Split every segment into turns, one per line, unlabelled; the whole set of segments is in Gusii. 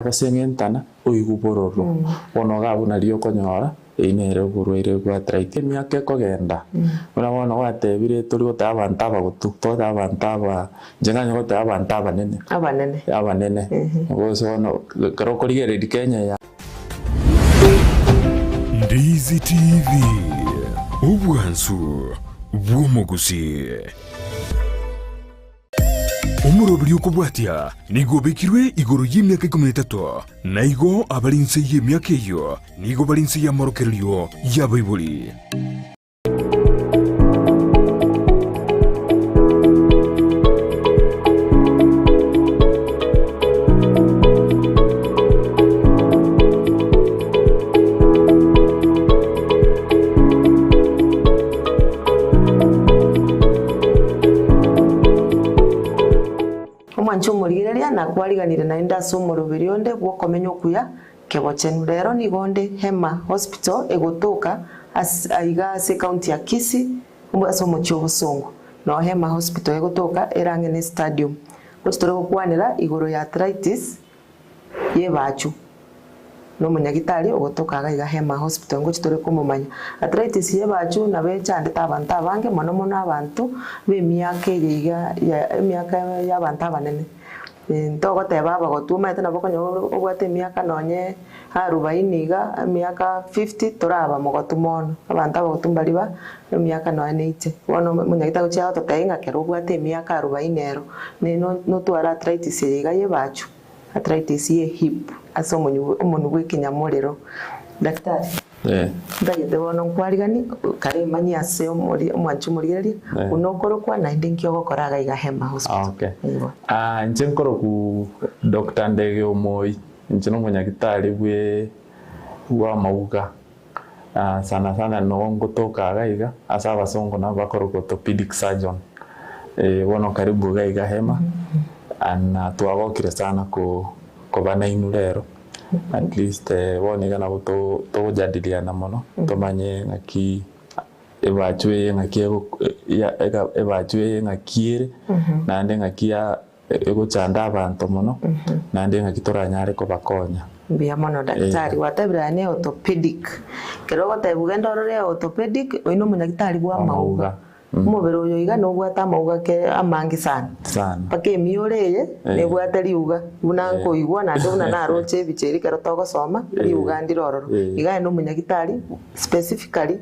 Gose ng'entana oigwe bororo. Bono iga abwo nario okonyora eyio nere oborwaire bwa arthritis. Emiaka ekogenda, buna bono gwatebire tori goteba abanto abagotu, togoteba abanto aba, inche nganye goteba abanto abanene.
Abanene.
Abanene. Gose bono ekero okorigereria Kenya ya.
Ndizi TV, obwansu bw'omogusii. Omoroberi okobwatia nigo obekirwe igoro y'emiaka ikomi na etato, na igo abare inse y'emiaka eyio nigo bare inse y'amorokererio y'abaibori.
Omwanche omorigereria nakwariganire naende ase omoroberi onde bw'okomenya okuya kebochenu. Rero nigo onde Hema Hospital egotoka ase aiga ase ecounty ya Kisii ase omochie o Bosongo. Noo Hema Hospital egotoka ere ang'e ne stadium. Gochi tore gokwanera igoro ya arthritis y'ebachu, na omonyagitari ogotoka iga iga Hema Hospital ngochi tore komomanya. Arthritis y'ebachu nabo echandete abanto abange mono mono abanto b'emiaka eye iga ya emiaka y'abanto abanene. Ntogoteba abagotu omanyete nabo okonyora obwate emiaka nonye arubaini iga, emiaka fifty toraba mogotu mono. Abanto abagotu mbaria ba emiaka nonye na eighty. Bono omonyagitari agochia agototebia ng'a ekero obwate emiaka arubaini ero, notware arthritis eye iga y'ebachu. Arthritis ye hip ase omonyu omonwe bw'ekenyamorero. Daktari,
Eh.
ntagete bono nkwarigani kare emanyie ase omori omwanchi omorigereria
Eh.
buna okorokwa naende nki ogokora iga iga Hema Hospital.
Okay.
Igwa.
Ah, inche nkoroku Doctor Ndege Omoi, inche nomonyagitari bwe bw'amauga. Ah, sana sana nogo ngotoka iga iga ase abasongo nabo bakorokwa orthopedic surgeon. Eh, bono karibu iga iga Hema, and na twagokire sana ko koba nainwe rero, at least bono iga nabo to togojadiliana mono, tomanye ng'aki ebachu eye ng'aki ego ya ega ebachu eye ng'aki ere, naende ng'aki ya Egochanda abanto mono, naende ng'aki toranyare kobakonya.
Mbuya mono daktari, gwatebire aye ne orthopedic. Ekero ogotebiwa genda orore orthopedic, oyio na omonyagitari bwa amauga. Omobere oyo iga nobwate amauga ke amange sana.
Sana.
Mpaka emioro eye nebwate riuga buna nkoigwa naende buna naroche ebicha eria ekero togosoma, riuga ndire ororo. Iga aye na omonyagitari specifically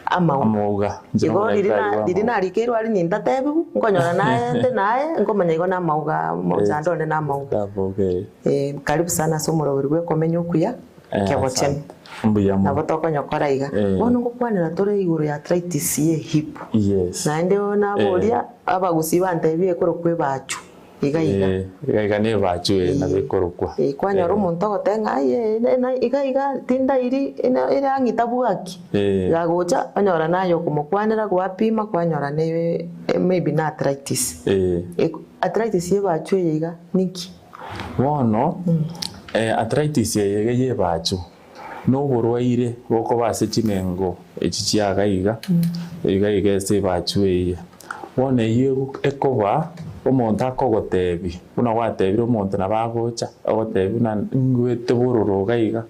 amauga.
Amauga. Inche
Igo
nomonyagitari
riria na
bwa
riria
amauga.
narikeirwe aria nintatebiwu, nkonyora naende naye nkomanya igo namauga omochando one namauga.
Amauga eh.
Eh, karibu sana ase omorobori bw'ekomenya okuya
Eh,
kebochenu.
asante. Mbuya mono.
Nabo tokonyokora iga.
Eh.
Bono ngokwanera tore igoro ya arthritis ye hip.
Yes.
Naende naboria abagusii bantebie ekorokwa ebachu. Iga iga.
Eh, iga iga nebachu eye nabo ekorokwa.
Eh, kwanyora omonto ogoteba ng'a aye ene ena iga iga tindairi ena erang'ita bwaki.
Eh.
Iga agocha onyora naye okomokwanera gwapima kwanyora ne maybe na arthritis.
Eh.
Eko arthritis yebachu eye iga ninki?
Bono, arthritis eye iga yebachu, noborwaire bokoba ase chinengo echi chia iga iga, iga iga ase ebachu eye. Bono eyio ekoba omonto akogotebia, buna gwatebire omonto nabo agocha agotebie buna ingwete bororo iga iga,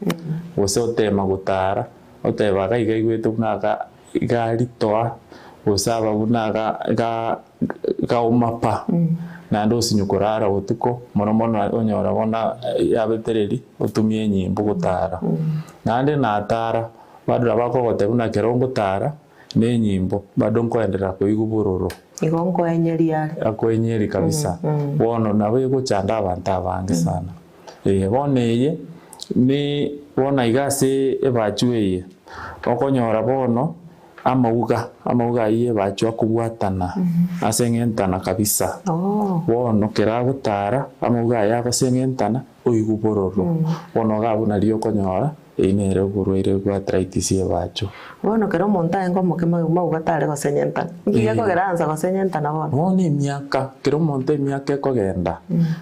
gose otema gotara, oteba iga iga aigwete buna iga iga aritoa, gose aba buna iga iga gauma pa, naende osinywe korara botuko, mono mono onyora bono yabetereri otumie enyimbo gotara. Naende natara, bado nabo akogotebia buna ekero ngotara, na enyimbo, bado nkoenderera koigwa bororo.
Igo nkoenyeria are.
Akoenyeria kabisa. Bono nabo egochanda abanto abange sana. Ee, bono eye, ni bono iga ase ebachu eye, okonyora bono amauga, amauga ayio y'ebachu akobwatana ase eng'entana kabisa. Bono kera agotara, amauga aya agoseng'entana, oigwe bororo. Bono iga abwo nario okonyora Eyio nere oborwaire bwa arthritis y'ebacho.
Bono kera omonto aye ngomoke mauga tare gosenyentana. Nki gekogera aansa gosenyentana bono?
Bono emiaka, kera omonto emiaka ekogenda,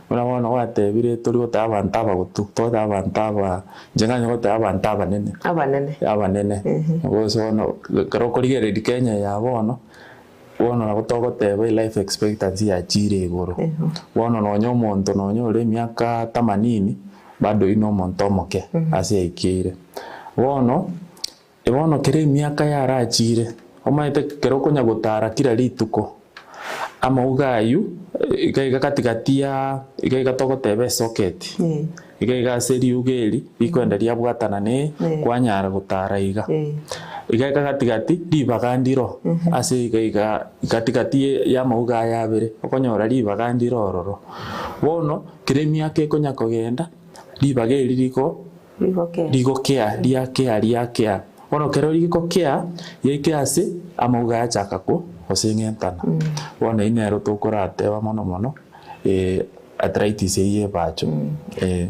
buna bono gwatebire tori goteba abanto abagotu, togoteba abanto aba, inche nganye goteba abanto abanene.
Abanene.
Abanene. Gose bono ekero okorigereria Kenya ya bono, bono nabo togoteba elife expectancy yachire igoro. Bono nonye omonto nonye ore emiaka themanini. Bado oyio nomonto omoke ase yaikeire. Bono, bono kera emiaka yarachire, omanyete kero okonya gotara kira rituko, amauga aywo iga iga katikati ya iga iga togoteba esocket, iga iga ase riuga eri rikoenda riabwatana ne kwanyara gotara iga. Iga iga gatigati ribaga ndiro ase iga iga gatigati ya amauga aya abere, okonyora ribaga ndiro ororo. Bono kera emiaka ekonya kogenda, ribaga eri riko rigokea riakea riakea. Bono kero rigokea, yaike ase amauga yachaka ko goseng'entana. Bono eyio nero tokorateba mono mono arthritis eyio y'ebacho.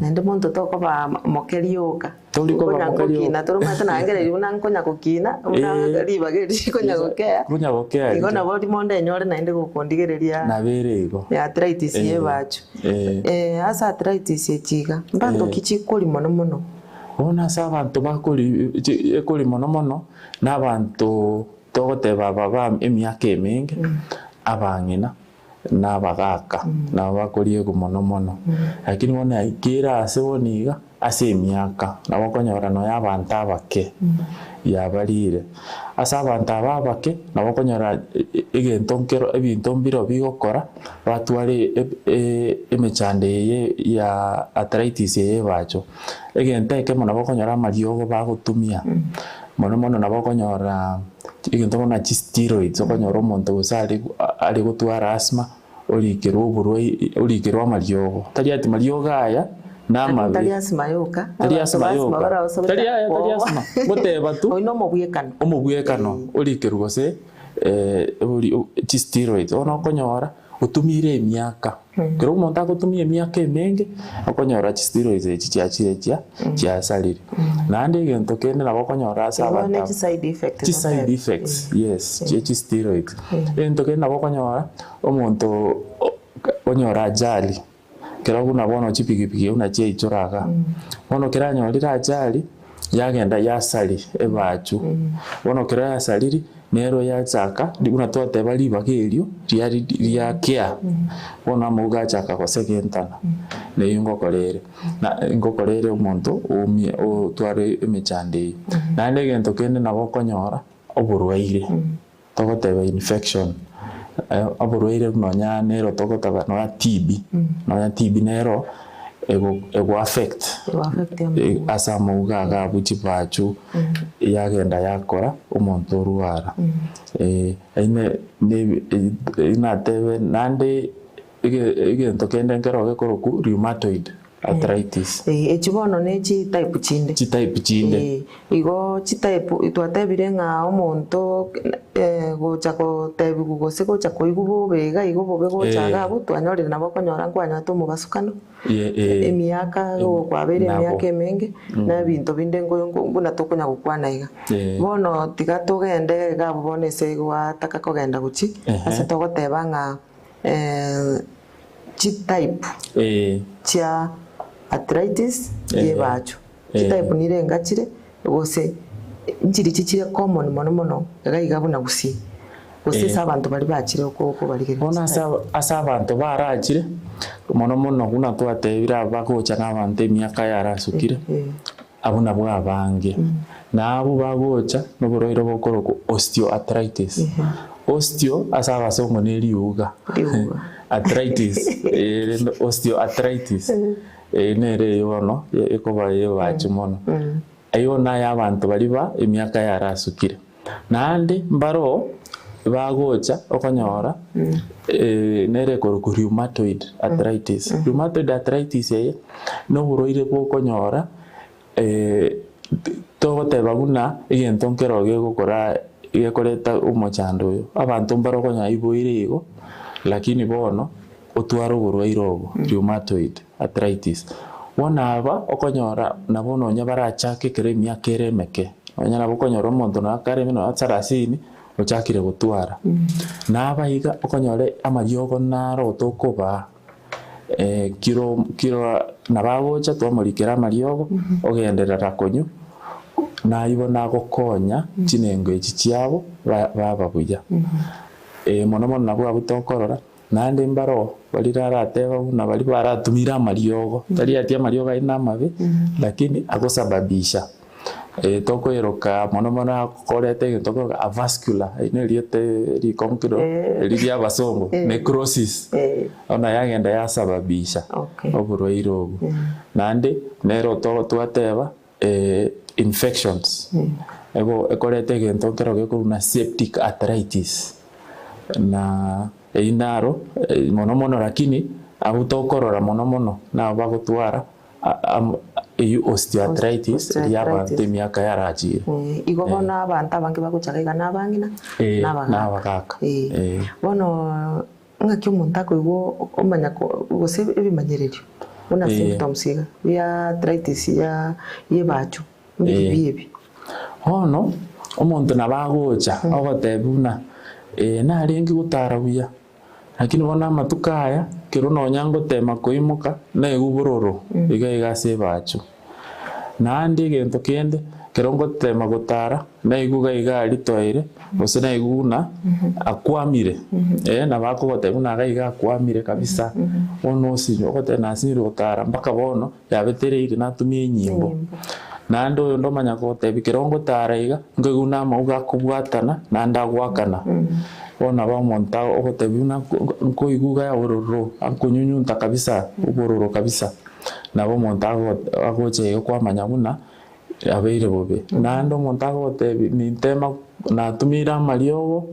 Naende monto tokoba moke rioka.
Tori koba
Nkonya
moke rioka.
ngokina toromanyete naengereria buna nkonya gokina, buna
Eh.
ribaga eri rikonya gokea.
Konya gokea
Igo
riria.
nabo rimo ndenyore naende gokondigereria
Nabo ere igo.
arthritis
Eh,
y'ebacho.
eh.
Ase arthritis echi iga, mbanto
Eh.
ki chikori mono mono?
Bono ase abanto bakori chi ekori mono mono, na abanto togoteba aba ba emiaka emenge, abang'ina. na abagaaka nabo bakoriegwa mono mono. Lakini bono yaikire ase bono iga, ase emiaka, nabo okonyora nonya abanto abake yabarire. Ase abanto aba abake, nabo okonyora egento nkero ebinto mbiro bigokora, batware emechando eye ya arthritis eye ebacho. Egento ekemo nabo okonyora amariogo bagotumia, mono mono nabo okonyora egento buna chisteroids, okonyora omonto gose are are gotwara asthma, orikerwa oborwai orikerwa amariogo, tari ati mariogo aya na
Lakini tari
amabe.
asthma yoka,
Tari
abanto
asthma
ba asthma
yoka,
barabasa
tari
gocha
yaya tari
kwoboa.
asthma, ngoteba tu,
Oyio na omobwekano.
omobwekano orikerwa gose ori chisteroids, bono okonyora otumire emiaka. Ekero omonto agotumia emiaka emenge, okonyora chisteroids echi chiachire chia chiasarire. Naende egento kende nabo okonyora ase
Igo
abanto
ne
aba
chiside effects
chiside
goteba.
effects yes chie chisteroids. Egento kende nabo okonyora, omonto o- onyora ajali, ekero buna bono chipikipiki buna chiaichora igaa, bono ekero anyorire ajali, yagenda yasari ebachu, bono ekero yasariri, nero yachaka buna twateba ribaga erio riari riakea, bono amauga achaka gosegentana, na eyio ngokora ere, na ngokora ere omonto oumie otware emechando eyio. Naende egento kende nabo okonyora, oborwaire, togoteba infection, oborwaire nonya nero togoteba nonya TB, nonya TB nero ego ego affect
Ego affect amauga.
ase amauga iga abwo chibachu, yagenda yakora omonto orwara. Aine ne natebe naende ege egento kende nkero gekorokwa rheumatoid arthritis.
Echi bono ne chitype chinde.
Chitype chinde.
Igo chitype twatebire ng'a omonto gocha gotebiwa gose gocha koigwa bobe iga igo bobe gocha iga abwo, twanyorire nabo okonyora nkwanyorete omobasukano, emiaka kwabeire emiaka emenge, na ebinto binde buna tokonya gokwana iga. Bono tiga togende iga abwo bono ase gwataka kogenda gochia, ase togoteba ng'a chitype chia arthritis y'ebacho. Chitype nire engachire gose nchirichi chire common mono mono iga iga buna gusii gose ase abanto baria bachire okobarigereria.
Bono ase ase abanto barachire mono mono buna twatebire aba bagocha na abanto emiaka yarasukire abwo nabwo abange. Na abwo bagocha noborwaire bokorokwa osteoarthritis. Osteo ase abasongo ne riuga.
Riuga.
Arthritis rende osteoarthritis eye nere eye bono ekoba ebache mono. Ayio naye abanto baria ba emiaka yarasukire. Naende mbaroo bagocha okonyora nere ekorokwa rheumatoid arthritis. Rheumatoid arthritis eye noborwaire bwokonyora Togoteba buna egento nkero gegokora gekoreta omochando oyo, abanto mbare okonyora iboire igo, lakini bono otware oborwaire obo, rheumatoid arthritis. Bono aba okonyora nabo nonya barachake ekero emiaka ere emeke, nonya nabo okonyora omonto nonya kare nonya sarasini ochakire gotwara. Naba iga okonyora amariogo naro tokobaa. Kiro kiro nabo agocha twamorikera amariogo, ogenderera konywa, naye bono agokonya chinengo echi chiabo ba baba buya. Mono mono nabwo abwo tokorora, Naende mbaroo baria narateba buna baria baratumire amariogo, tari ati amariogo ayio namabe, lakini agosababisha tokoiroka mono mono akoreta egento koroka avascular, eri na erieta rikong'u kidogo, eri ria abasongo, necrosis, bono yagenda yasababisha oborwaire obwo. Naende nero twateba infections, ekoreta egento nkero gekorwa buna septic arthritis, na eyio naro mono mono lakini abwo tokorora mono mono nabo bagotwara eyio osteoarthritis eria abanto emiaka yarachire.
Igo bono abanto abange bagochaka iga na abang'ina na abagaka. Bono Ng'aki omonto akoigwa omanya gose ebimanyererio buna symptoms iga bia arthritis ya y'ebachu mbiri ebi.
Bono omonto nabo agocha ogotebia buna narenge gotara buya lakini bono amatuko aya ekero nonya ngotema koimoka naigwa bororo iga iga ase ebachu. Naende egento kende, ekero ngotema gotara, naigwe iga iga aria toire, gose naigwe buna akwamire, eh, nabo akogotebia buna iga iga akwamire kabisa, bono osinywe, ogoteba nasinyire gotara mpaka bono yabetereire natumia enyimbo. Naende oyonde omanya kogotebia ekero ngotara iga, nkoigwa buna amauga akobwatana naende agoakana. Bono nabo omonto ogotebia buna nkoigwa iga ororo, akonyunyunta kabisa, obororo kabisa. Nabo omonto agocha iga kwamanya buna abeire bobe. Naende omonto agotebia nintema natumeire amariogo,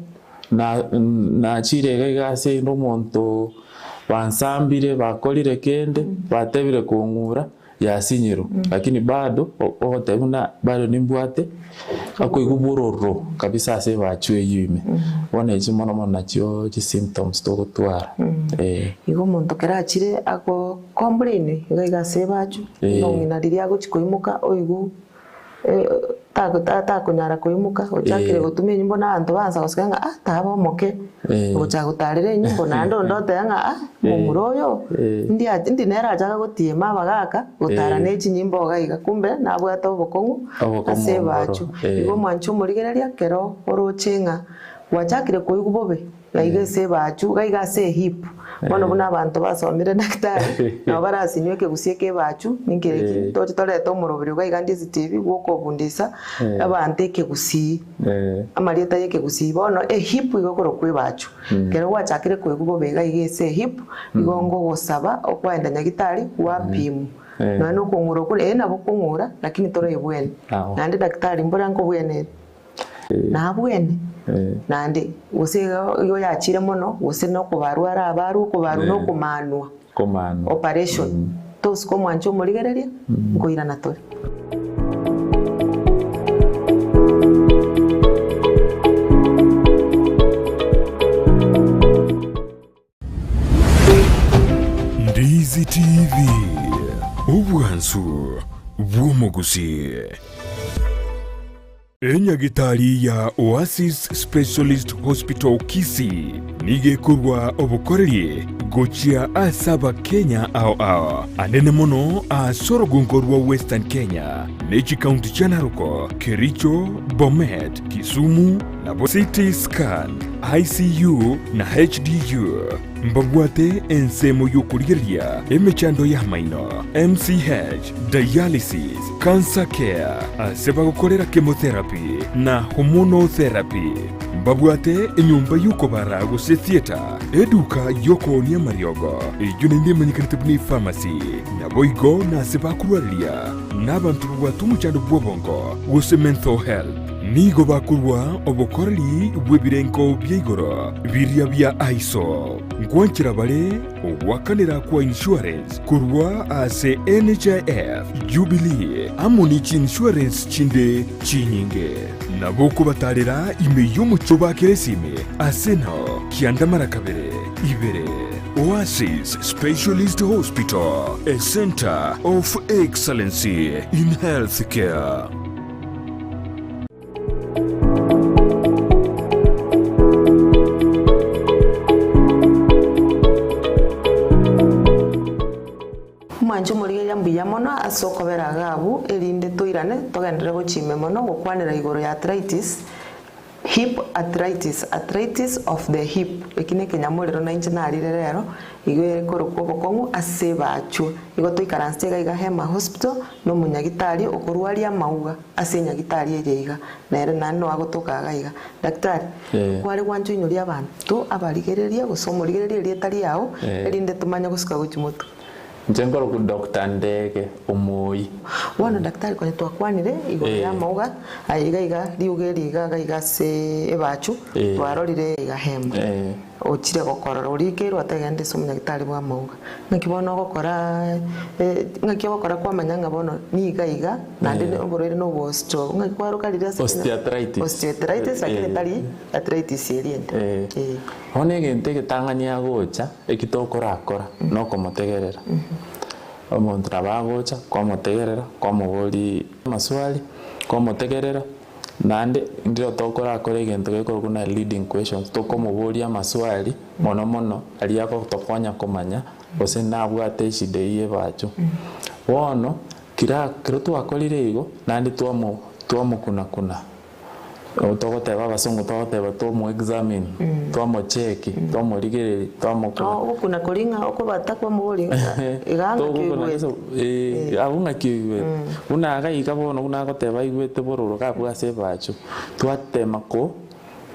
nachire iga iga ase inde omonto bansambire bakorire kende, batebire kong'ura, yasinyirwe. Lakini bado ogotebia buna bado nimbwate okoigwa bororo kabisa ase ebachu eyio ime. Bono echi mono mono nachio chisymptoms togotwara.
Igo omonto kera achire ago Complain iga iga ase ebachu, omong'ina riria agochia koimoka oigwe takonyara koimoka, ochakire gotuma enyimbo na abanto baansa goseka ng'a ah taba omoke, ogochaka gotarera enyimbo naende onde oteba ng'a ah momura oyo ndi ndi nere achaka gotiema abagaka gotara ne chinyimbo iga iga kumbe nabwate obokong'u ase ebachu. Igo omwancha omorigereria ekero oroche ng'a gwachakire koigwa bobe. Gaiga ase ebachu, gaiga ase ehip. Bono buna abanto basomire daktari, nabo barasinywe ekegusia eke ebachu, ninki eki, toche torete omoroberio gaiga Ndizi TV bw'okobundisa abanto ekegusii, amarieta ya ekegusii. Bono ehip igo ekorokwa ebachu. Ekero gwachakire koigwa bobe iga iga ase ehip, igo ngogosaba okwaenda nyagitari gwapimwa. Nonya na okong'ura okwo, ee nabo okong'ura lakini toraebwene. Naende daktari mbora nkobwene ere. Nabwene, naende gose igo yachire mono, gose nokobarwa arabarwe, okobarwa na okomanwa, operation, tosike omwanche omorigereria, nkoirana tore.
Ndizi TV, obwansu bw'omogusii. Enyagitari ya Oasis Specialist Hospital Kisii nigo ekorwa obokoreri gochia ase Abakenya ao ao, anene mono ase orogongo rwa Western Kenya ne chikaunti chia Narok, Kericho, Bomet, Kisumu, Nabo CT scan, ICU na HDU mbabwate ensemo y'okorigereria emechando y'amaino, MCH, dialysis, cancer care, ase bagokorera chemotherapy na hormonal therapy. Mbabwate enyomba y'okobara gose theatre, eduka y'okoonia amariogo, eyio naende emanyekanete buna epharmacy, naboigo nase bakorwareria nabanto babwate omochando bw'obongo gose mental health. Nigo bakorua obokoreri bw'ebirengo bia igoro biria bia ISO. Nkwanchera bare ogoakanera kwa insurance korwa ase NHIF, Jubilee amo ne chiinsurance chinde chinyinge. Nabo okobatarera ime y'omochie obakere esimi ase nao kianda mara kabere ibere. Oasis Specialist Hospital, a centre of excellency in healthcare.
Omwanche omorigereria mbuya mono ase okobera iga abwo, erinde toirane togenderere gochia ime mono gokwanera igoro ya arthritis. Hip arthritis, arthritis of the hip, eki nekenyamorero nainche narire rero, igo ekorokwa obokong'u ase ebachwa. Igo toikaransete iga iga Hema Hospital na omonyagitari okorwaria amauga ase enyagitari eye iga, nere naende no agotoka iga iga. Daktari, kware gwancha oinyorie abanto abarigereria gose omorigereria erieta riao, erinde tomanye gosuka gochia motwe.
Inche nkorokwa Doctor Ndege Omoi.
Bono daktari konya twakwanire igoro ya amauga aya iga iga riuga eri iga iga iga ase ebachu twarorire iga hema ochire gokorora orikeirwe otagende ase omonyagitari bwa amauga ng'aki bono ogokora ng'aki ogokora kwamanya ng'a bono niga iga naende oborwaire na obostro ng'aki kwaroka riria ase
Osteoarthritis.
Osteoarthritis lakini tari arthritis eria ende.
Bono egento egetang'ani agocha, eki tokorakora, nokomotegerera. Omonto nabo agocha, kwamotegerera, kwamoboria amaswali, kwamotegerera, naende ndiro tokorakora egento gekorokwa buna leading questions, tokomoboria amaswali mono mono aria agotokonya komanya gose nabwate eshida eyio ebacho. Bono, kira kero twakorire igo, naende twamo twamokuna kuna. Togoteba abasongo togoteba tomo examine, twamocheki, twamorigereria, twamokuna.
Oo ogokuna koria ng'a okobata kwamoboria ng'a iga ng'aki
Togokuna
oigwete.
gese eh, abwo ng'aki oigwete. Buna iga iga bono buna agoteba aigwete bororo iga abwo ase ebacho, twatema ko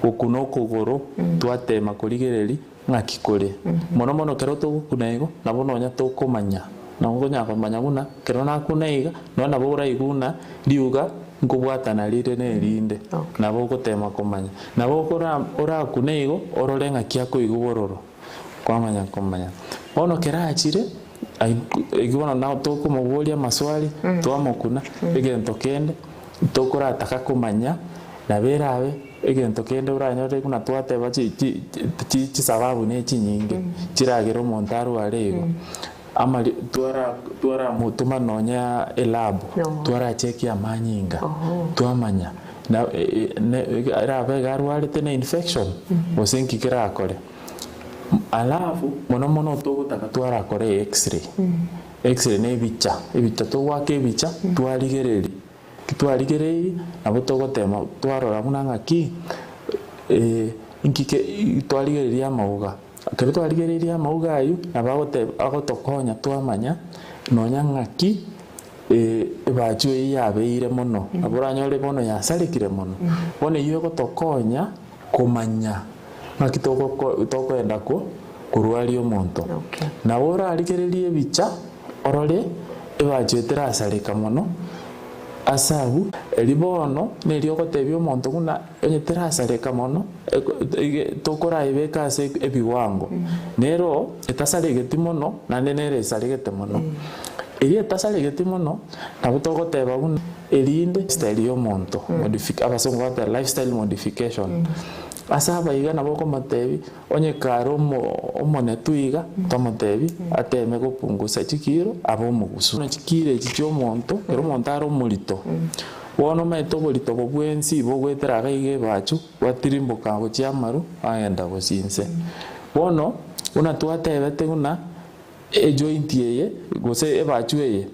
gokuna okogoro, twatema korigereria ng'aki kore. Mono mono ekero togokuna igo, nabo nonya tokomanya, nabo okonyara komanya buna ekero nakuna iga, nonya nabo oraigwe buna riuga nkobwatana rire na erinde, nabo ogotema komanya. Nabo okora orakune igo, orore ng'aki akoigwa bororo, kwamanya komanya. Bono ekero achire, ekio bono nao tokomoboria amaswali, twamokuna, egento kende, tokorataka komanya, nabo erabe egento kende oranyore buna twateba chi chi chi chisababu ne chinyinge, chiragere omonto arware igo. Amari twara twaramotoma nonya elab, twarachekia amanyinga, twamanya na ne erabe iga arwarete na infection, gose nki kerakore. Alafu mono mono togotaka twarakora x-ray, x-ray na ebicha, ebicha togoaka ebicha twarigereria, ki twarigereirie nabo togotema twarora buna ng'aki nki ke twarigereria amauga. Ekero twarigereirie amauga ayio, nabo agoteba agotokonya twamanya nonya ng'aki ebachu eyio yabeire mono, nabo oranyore bono yasarekire mono. Bono eyio egotokonya komanya ng'aki togoko tokoenda ko korwaria omonto.
Okay.
Nabo orarigererie ebicha orore ebachu eye terasareka mono ase abwo, erio bono neri ogotebia omonto buna onye terasareka mono. Tokoraebeke ase ebiwango, nero etasaregeti mono, naende nere esaregete mono. Eria etasaregeti mono, nabo togoteba buna erinde style ya omonto, abasongo bagoteba lifestyle modification. Ase abaiga nabo okomotebia, onye kare omonetu iga, tomotebi ateme gopungusa chikiro abe omogusu. Bono chikiro echi chia omonto, ekero omonto are omorito, bono omanyete oborito obo bwensi bogoetera iga iga ebachu, Gwatirimboka gochia amaru, bagenda gochia inse. Bono, buna twatebete buna ejoint eye, gose ebachu eye,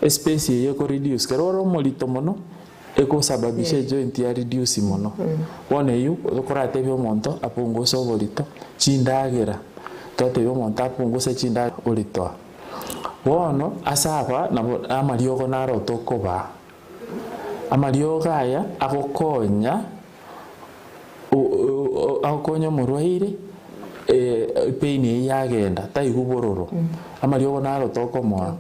espace eye eko reduce, kero ore omorito mono, ekosababisha ejoint ya reduce mono. Bono eywo, okoratebie omonto apunguse oborito, chindagera, twatebia omonto apunguse chindagera oritoa. Bono, ase aba nabo amariogo naro tokobaa. Amariogo aya agokonya agokonya omorwaire epain eyio yagenda taigwa bororo, amariogo naro tokomoa.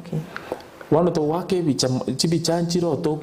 Bono togoaka ebicha, chibicha nchire oo toko.